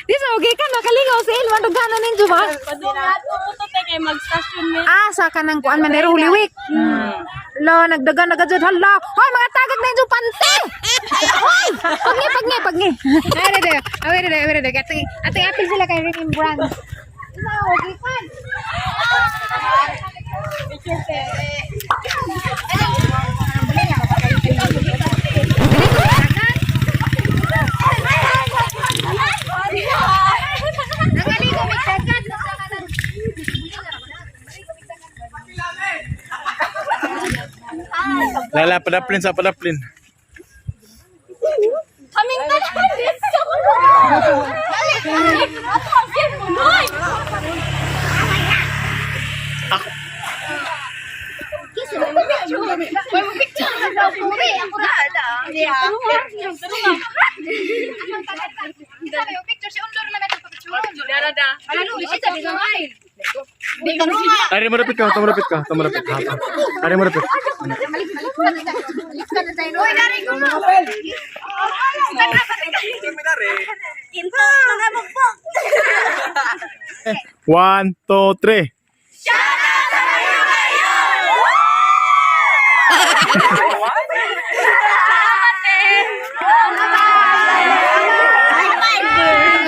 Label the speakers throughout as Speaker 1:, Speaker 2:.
Speaker 1: Di sa okay ka nakalingaw sa ilwan dughanan ninyo ba?
Speaker 2: Kay mag-station mi.
Speaker 1: Ah, sa kanang kuan man dere Holy Week. Lo, nagdagan na gajud, hala. Hoy, mga tagag na inyo pante. Hoy, pagni pagni pagni. Ay, re, ay re, ay re, ating ating apil sila kay remembrance. Isa okay kan. Nangaligo may dagan.
Speaker 3: Lala, padaplin sa padaplin.
Speaker 2: Kaming tanan dito. Ato ang munoy.
Speaker 3: Ari mo rapit ka, tumurapit ka, tumurapit ka. Ari mo rapit. One, two, three.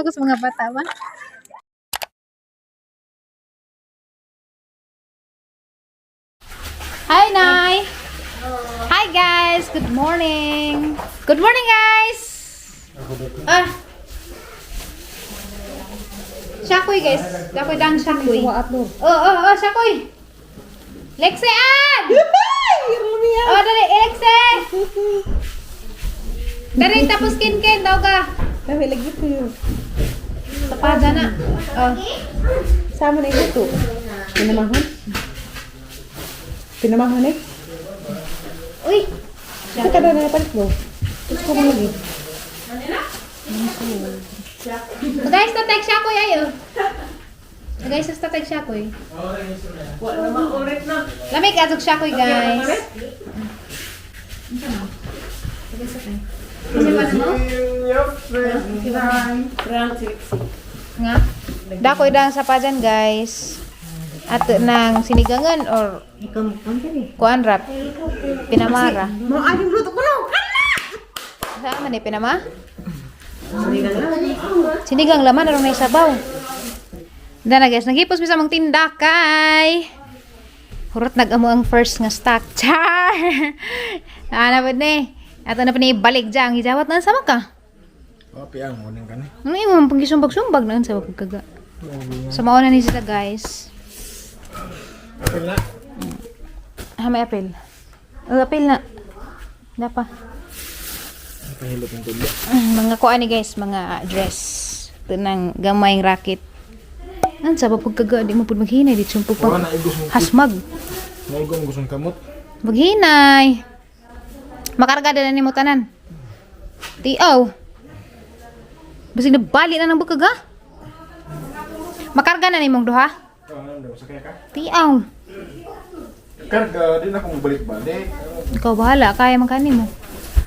Speaker 1: Ako sa mga bata ba? Hi, Nay! Hi, guys! Good morning! Good morning, guys! Ah! Shakoy, guys. Shakoy dang shakoy. Oh, shakoy! Lexe, an! Oh, dali, Lexe! Dali, tapos kin-kin, daw ka.
Speaker 4: Dami lagi po yun.
Speaker 1: Tapada na. Oh.
Speaker 4: Sama na ito. Pinamahon? Pinamahon eh?
Speaker 1: Uy!
Speaker 4: Ito ka na napalit mo. Gusto ko lagi.
Speaker 1: So guys, tatag siya ko ayo. So guys, tatag siya ko. Lamig adog siya ko guys. Nga. Dakoy dang sa pajan guys. At nang sinigangan or kuan rap. Pinamara.
Speaker 4: Mo aling luto ko no.
Speaker 1: Saan man eh, pinama? Sinigang laman, aron may sabaw. Dana guys, naghipos mi sa mong tinda kay. Hurot nag-amo ang first nga stock. Char! Ana pud ni. Ato na pa ni ibalik dyan. Hijawat na sama ka.
Speaker 3: Papi ang morning ka ni.
Speaker 1: Ano yung pagisumbag-sumbag na sa pagkaga. So mauna ni sila guys.
Speaker 3: Wala.
Speaker 1: Ah, may apel. Oh, apel na. Dapa.
Speaker 3: Pahilot ng tulo.
Speaker 1: Mga kuan ni guys, mga dress. Ito nang gamay racket. Nan sa pagkaga di mo pud maghinay di sumpog pa.
Speaker 3: Wala na igos mong
Speaker 1: Hasmag.
Speaker 3: Naigo mo gustong kamot.
Speaker 1: Maghinay. Makarga na nimo tanan. Tiaw. Basig nabali na ng bukag ha. Makarga na nimong duha.
Speaker 3: Ano daw sakay ka?
Speaker 1: Tiaw.
Speaker 3: Karga di na akong balik-balik.
Speaker 1: Ikaw bahala, kaya man kani mo.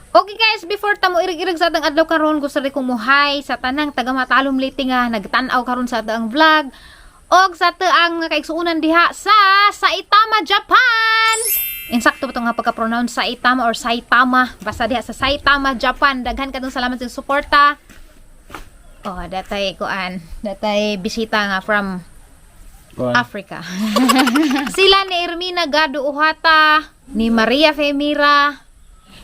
Speaker 1: Okay guys, before tamo irig-irig sa atang adlaw karon, gusto rin kong muhay sa tanang taga Matalom Leyte nga nagtan-aw karon sa atang vlog og sa ang kaigsuonan diha sa Saitama, Japan. Insakto ba ito nga pagka-pronounce Saitama or Saitama? Basta diha sa Saitama, Japan. Daghan kadtong salamat sa suporta. Oh, datay kuan, datay bisita nga from Africa. Sila ni Ermina Gado Uhata, ni Maria Femira,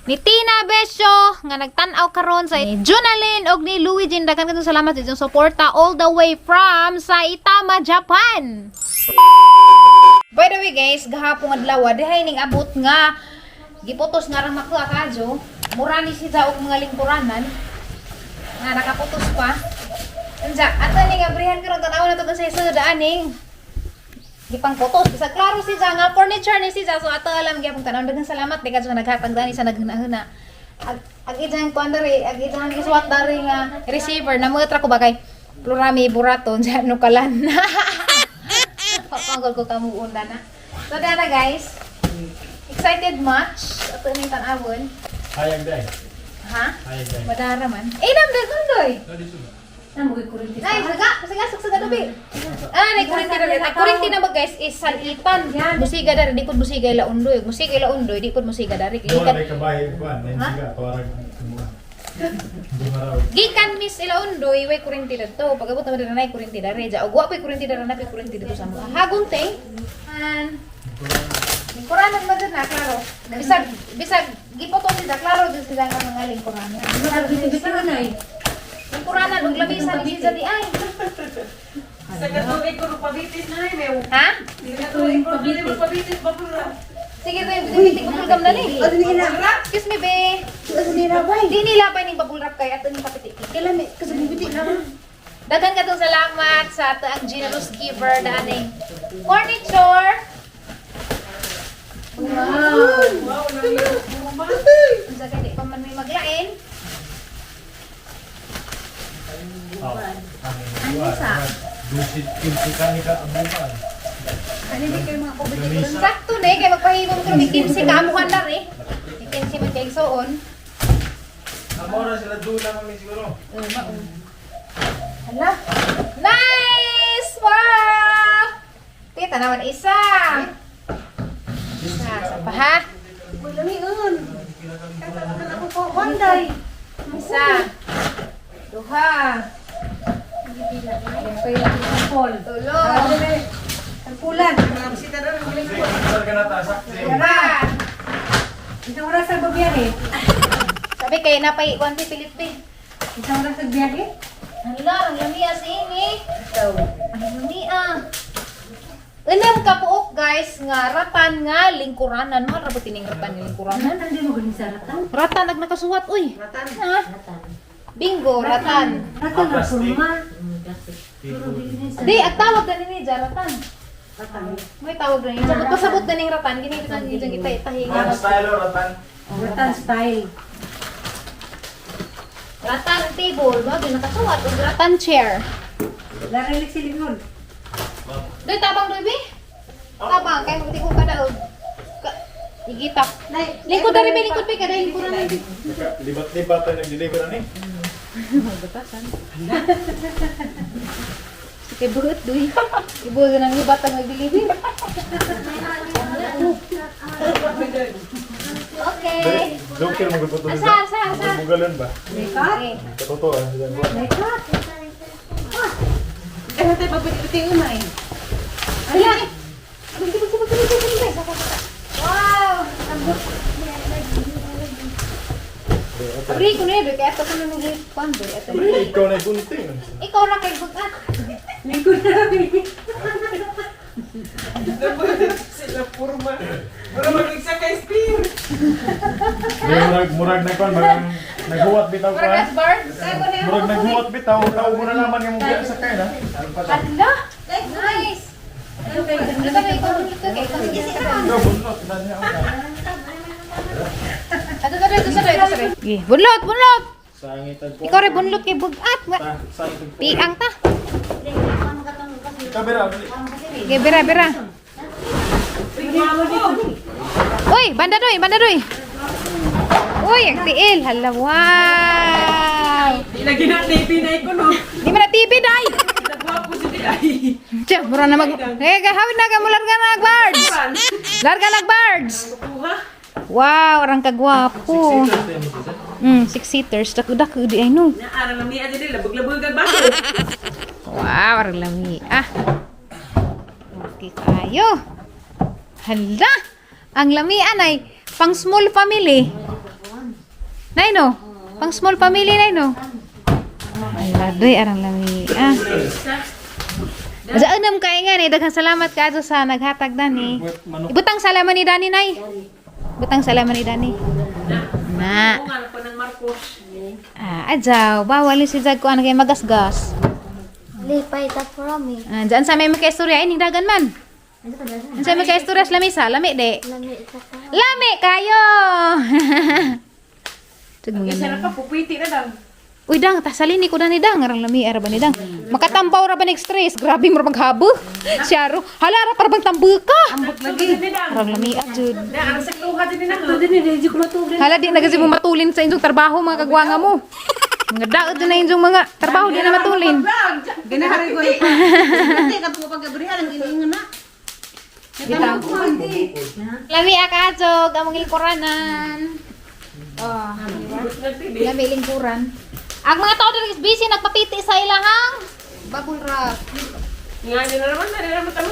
Speaker 1: ni Tina Besyo nga nagtan-aw karon sa Junalyn og ni Luigi. Daghan kadtong salamat sa inyong suporta all the way from Saitama, Japan. By the way guys, gahapon adlaw dihay ning abot nga giputos nga rang makuha kadyo. Mura ni siya og mga lingkuranan nga nakaputos pa. Unsa ato ning abrihan karon tan-aw na to sa isa daan ning gipangputos. Bisa klaro si nga furniture ni si so ato alam gyapon tan-aw. Daghang salamat di kadyo naghatag dani sa naghunahuna. Ag ijang kuan diri, ag ijang gisuwat dari nga receiver na ko ba kay plurami buraton sa nukalan. Papanggol ko kamuunda na. So dana guys. Excited much? Ato ning tan-awon.
Speaker 3: Hayag dai.
Speaker 1: Ha? Madara man. Eh, nam dagun doy. Nay, saga, saga, saga, dobi. Ah, nay kurinti na rin. Kurinti na ba guys is salitan. Musiga dari di pud musiga ila undoy. Musiga ila undoy, di pud musiga dari.
Speaker 3: Wala
Speaker 1: Gikan,
Speaker 3: may kabahay kuan, na siga tawarag kumuha. Dumaraw.
Speaker 1: gikan miss ila undoy, way kurinti dadto. Pag abot naman diri nay kurinti dari. Ja, og wa pay kurinti dari na pay kurinti dito sa mga. Hagunting. An lingkuranan ba dyan na, klaro. Bisag, bisag, gipotong sila, klaro dyan sila nga mga lingkuranan. Lingkuranan, ug lamisa ni siya di ay.
Speaker 5: Sa katuig ko pabitis na ay mew.
Speaker 1: Ha?
Speaker 5: Sa katuig ko pabitis ba?
Speaker 1: Sige, tayo, bitin ko pulgam na ni.
Speaker 4: Ano nila?
Speaker 1: Excuse me, be.
Speaker 4: Ano nila bay?
Speaker 1: Di nila pa ning bubble wrap kay ato ning kapiti.
Speaker 4: Kailan may kasabibiti na.
Speaker 1: Daghan katong salamat sa ato ang generous giver na aning furniture. Wow. Unsa kay di pa man may maglain.
Speaker 3: Ano
Speaker 1: sa?
Speaker 3: Dusit kinsi ka ni ka abuhan.
Speaker 1: Ano di kay mga kubiti ko. Sakto na eh, kay magpahimo mo kami 15 ka amuhan na rin. 15 man kay igsuon.
Speaker 3: Amora sila dula kami siguro.
Speaker 1: Oh, mao. Hala. Nice! Wow! Tita naman isa. Isa, sa pa ha?
Speaker 4: Uy, lami un. Ako po, Honday.
Speaker 1: Isa. Duha. Tulo.
Speaker 4: Tagpulan.
Speaker 3: Sar ka na tasak.
Speaker 1: Dara.
Speaker 4: Isang oras sa biyahe.
Speaker 1: Sabi kay napay kuan si Pilit be.
Speaker 4: Isang oras sa biyahe.
Speaker 1: Hala, ang lamia sa ini. Ang lamia. Unang kapuok guys nga ratan nga lingkuranan. Mahal ra ba tining ratan nga lingkuranan?
Speaker 4: Hindi mo galing sa ratan.
Speaker 1: Ratan ag nakasuwat uy.
Speaker 5: Ratan.
Speaker 1: Ha? Bingo, ratan.
Speaker 4: Ratan na
Speaker 3: Plastic.
Speaker 4: kurma.
Speaker 1: Di, ang tawag na ni ratan.
Speaker 4: Ratan.
Speaker 1: May tawag na niya. Pasabot na ning ratan. Gini bitang gini kita itahinga.
Speaker 3: Ang style o ratan.
Speaker 4: Ratan style.
Speaker 1: Ratan table, bagay nakasuwat og ratan chair.
Speaker 4: Larilik silingon.
Speaker 1: Doy tabang doy be. Tabang kay magti ko kada og igitak. Lingkod dari be, lingkod be kada lingkuran be.
Speaker 3: Libat-libat tayo nag-deliver ani.
Speaker 1: Batasan. Sige buot doy. Ibo nang libat ang nagdeliver. Okay.
Speaker 3: Joker magputo
Speaker 1: Asa, asa, asa.
Speaker 3: Bugalan ba?
Speaker 1: Okay.
Speaker 3: Totoo ah. Yan ba?
Speaker 4: Kaya tayo pagpiti unay.
Speaker 1: Ala. Wow! Abri ko na yun, kaya ito ko na nag-kuan doy. Ito na.
Speaker 3: Ikaw na gunting.
Speaker 1: Ikaw ra kay bugat.
Speaker 4: Lingkod na
Speaker 5: Sila purma. Mura magigsa kay spear.
Speaker 3: Di murag murag na kon murag naghuwat bitaw
Speaker 1: Murag
Speaker 3: ka.
Speaker 1: as bird.
Speaker 3: Murag naghuwat bitaw, tao mo na naman yung muga sa kay na.
Speaker 1: Ala! Nice! Ano ba ikaw dito kay ikaw
Speaker 3: Ikaw bunot na niya ako.
Speaker 1: Ato to ito sa ito sa. Ge, bunlot, bunlot.
Speaker 3: Sangit ag
Speaker 1: Ikaw re bunlot kay bugat.
Speaker 3: Sangit ag
Speaker 1: Piang ta.
Speaker 3: Ikaw bira. dali.
Speaker 1: Ge, bira bira. Uy, banda doy, banda doy. Uy, ang tiil. Hala, wow.
Speaker 5: Ilagi na TV na ko no.
Speaker 1: Di man na TV, day.
Speaker 5: Nagwapo si ay.
Speaker 1: Tiya, mura na mag... Eh, hawid na ka mo, larga na, birds. Larga na, birds.
Speaker 5: Kuha.
Speaker 1: Wow, orang kagwapo.
Speaker 3: Six seaters tayo mo sir.
Speaker 1: Six seaters. Dako dako di ay no.
Speaker 5: Na aral lang niya dili labog-labog kag baso.
Speaker 1: Wow, arang lami. Ah. Okay kayo. Hala! Ang lamian ay pang small family. Nay no? Pang small family nay no? Hala, doy arang lami. Ah. Sa unam kay nga ni daghang salamat kaadto sa naghatag dani.
Speaker 3: Manok.
Speaker 1: Ibutang salaman ni Dani nay. Butang salaman ni Dani. Na.
Speaker 5: Ako nga pa ng Marcos.
Speaker 1: Ah, adyaw, bawal si Jag ko ano kay magasgas.
Speaker 6: Lipay ta from
Speaker 1: Ah, dyan sa may makaistorya, ining dagan man. Dyan sa may makaistorya sa lamisa, lami de.
Speaker 6: Lami ta ka.
Speaker 1: Lami kayo! Tug mo
Speaker 5: Isa
Speaker 1: na.
Speaker 5: na pa pupiti na lang.
Speaker 1: Uy dang, tasalini ko na ni dang, arang lami ara ba ni dang. Makatambaw ra ba ni stress, grabe mo ra maghabo. Siyaro, hala ra para bang tambuka.
Speaker 4: Ambot lagi.
Speaker 1: Arang lami jud.
Speaker 5: Ang sakluha din na.
Speaker 4: Ito din eh, di ko matulog.
Speaker 1: Hala di na kasi mo matulin sa inyong trabaho mga kagwanga mo. Mga daot na inyong mga trabaho di na matulin.
Speaker 4: Ganahan ko rin. Hindi ka po pag-abrihan, ang iniingon na.
Speaker 1: Bitaw. Lami akadjog among lingkuranan. Oh, lami lingkuran. Ang mga tao diri is busy nagpapiti sa ilahang bubble wrap.
Speaker 5: Nga ni na naman, na naman tamo.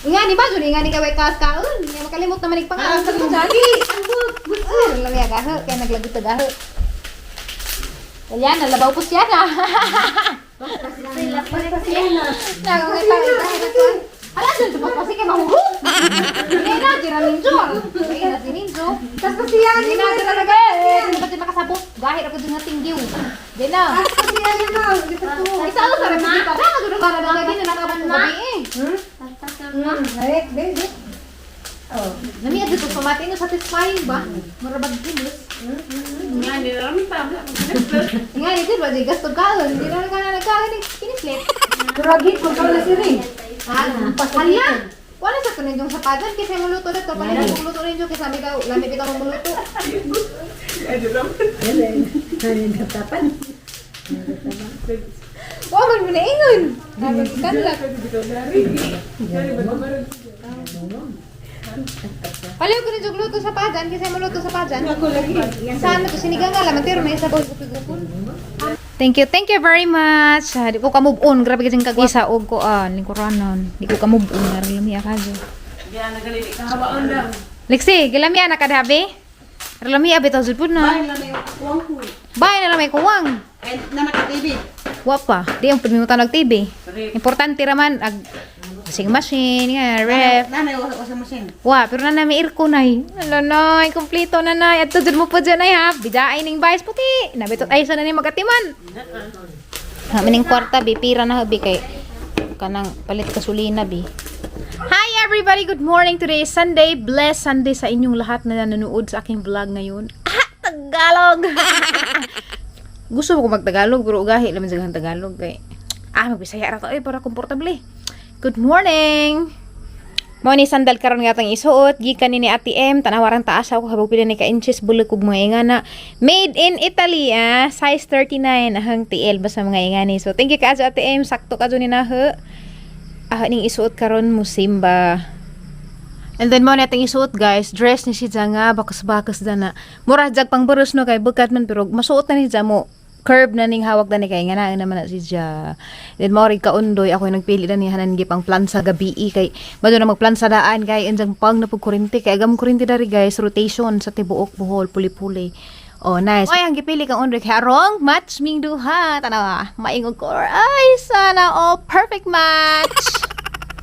Speaker 1: Nga ni ba jud nga ni kay kas kaon. Nga makalimot naman igpangaon sa jagi. Ambot. Lami agaho kay naglagot agaho. Wala na labaw po siya na. Hala jud pasipasi kay mahugo. Hindi na jira ninjo. Hindi na si ninjo.
Speaker 4: Tapos siya
Speaker 1: Hindi na jira talaga. Hindi pa jud makasabot. Gahit ako jud nga tinggiw. Di na.
Speaker 4: Siya niya na. Dito to.
Speaker 1: Isa sa refugee pa. Dama jud para na gani na nakabot gabi eh.
Speaker 4: Ay, di, di.
Speaker 1: Nami adto pamati no satisfying ba? Murabag ginis.
Speaker 5: Nga ni na naman tamo.
Speaker 1: Nga ni jud wa jud gasto kaon. Hindi na ka na nagkaon ni kinislit.
Speaker 4: Kuragi, kung na si Ring.
Speaker 1: Hala. Wala sa kunin yung sapagan kasi muluto na to. Paano yung luto ninyo kasi sabi ka lami bitaw mo muluto. Wa man mo naingon. Sabi ko kanla. Paliw ko ninyo luto sa pajan kasi muluto sa pajan.
Speaker 4: Ako lagi.
Speaker 1: Saan to sinigang nga laman pero may sabaw gupig-gupon. Thank you very much. Ah, di ko ka move on. Grabe kasing kagwisa og ko ah, lingkuranon. Di ko ka move on. Arang lami akajo.
Speaker 5: Diyan nagalili ka hawaon daw.
Speaker 1: Lexi, gilami anak kadhabi. Arang lami abi to jud pud na.
Speaker 4: Ay, lamay yung kuwang ko.
Speaker 1: Bay na lang may kuwang.
Speaker 4: Ay, na naka-TV.
Speaker 1: Wa pa. Di ang pud nag TV. Importante raman ag washing machine, nga ref.
Speaker 4: Nanay, wasa machine.
Speaker 1: Wa, pero na nami aircon ay. Alo noy, kompleto na nay. At jud mo po dyan ay ha. Bidaay ning bayas puti. Nabitot ay sa na ni magatiman. Ha, mining kwarta bi pira na bi kay kanang palit gasolina bi. Hi everybody, good morning. Today is Sunday. Blessed Sunday sa inyong lahat na nanonood sa aking vlog ngayon. Ah, Tagalog. Gusto ko magtagalog pero ugahi laman sa Tagalog kay magbisaya ra to eh para komportable. Good morning. Mao ni sandal karon nga atong isuot gikan ni Ate M tanawarang taas ako habang pila ni ka inches bulok ug mga ingana. Made in Italy ah, size 39 ahang TL basta mga ingani. So thank you kaayo Ate M, sakto ka ni naho. Ah, ning isuot karon mo simba. And then mo na atong isuot guys, dress ni siya nga bakas-bakas da na. Mura jag pang buros no kay bukat man pero masuot na ni siya mo curve na ning hawak na ni kay nga na naman na si siya. Then mo rin kaundoy ako yung nagpili na ni hanan gi pang plan sa gabi kay bado na magplan sa daan kay anjang pang na pug kuryente kay agam kuryente dari guys rotation sa tibuok Bohol puli-puli. Oh, nice. Oy, ang gipili kang undoy kay arong match ming duha. Tanawa, maingog ko. Ay, sana all perfect match.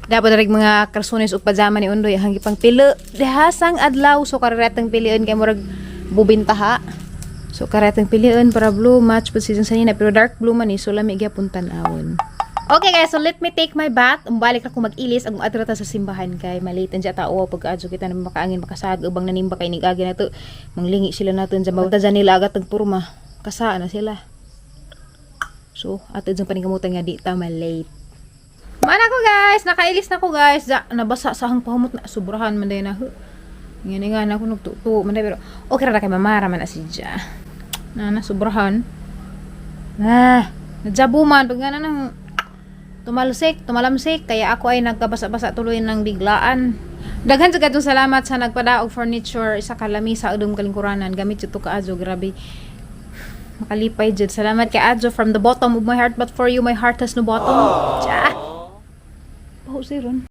Speaker 1: Dapat na rin mga karsunis ug pajama ni Undoy ang gipang pilo dihasang adlaw so karetang pilion kay murag bubintaha. So karetang pilion para blue match pud season sanina pero dark blue man ni so lami gyapon tan-awon. Okay guys, so let me take my bath. Umbalik ako mag-ilis ang adto ta sa simbahan kay malate ang tao pag adto kita na makaangin makasag ubang nanimba kay nigagi nato. Manglingi sila nato sa mawta nila agat ang purma. Kasaan na sila. So, ato dyan paningkamutan nga di ta malate. Mana ko guys, nakailis na ko guys. Da, nabasa sa hang pahumot na sobrahan man day na. Ngani nga na ako nagtuto man day, pero okay ra kay mama ra man na siya. Na na sobrahan. Ah, nadjabo man pag nga na nang tumalsik, tumalamsik kaya ako ay nagkabasa-basa tuloy ng biglaan. Daghan sa katong salamat sa nagpadaog furniture isa ka lamisa udong kalingkuranan gamit jud to kaajo grabe. Makalipay jud. Salamat kay Adjo from the bottom of my heart but for you my heart has no bottom. Tsa. Baho si Ron.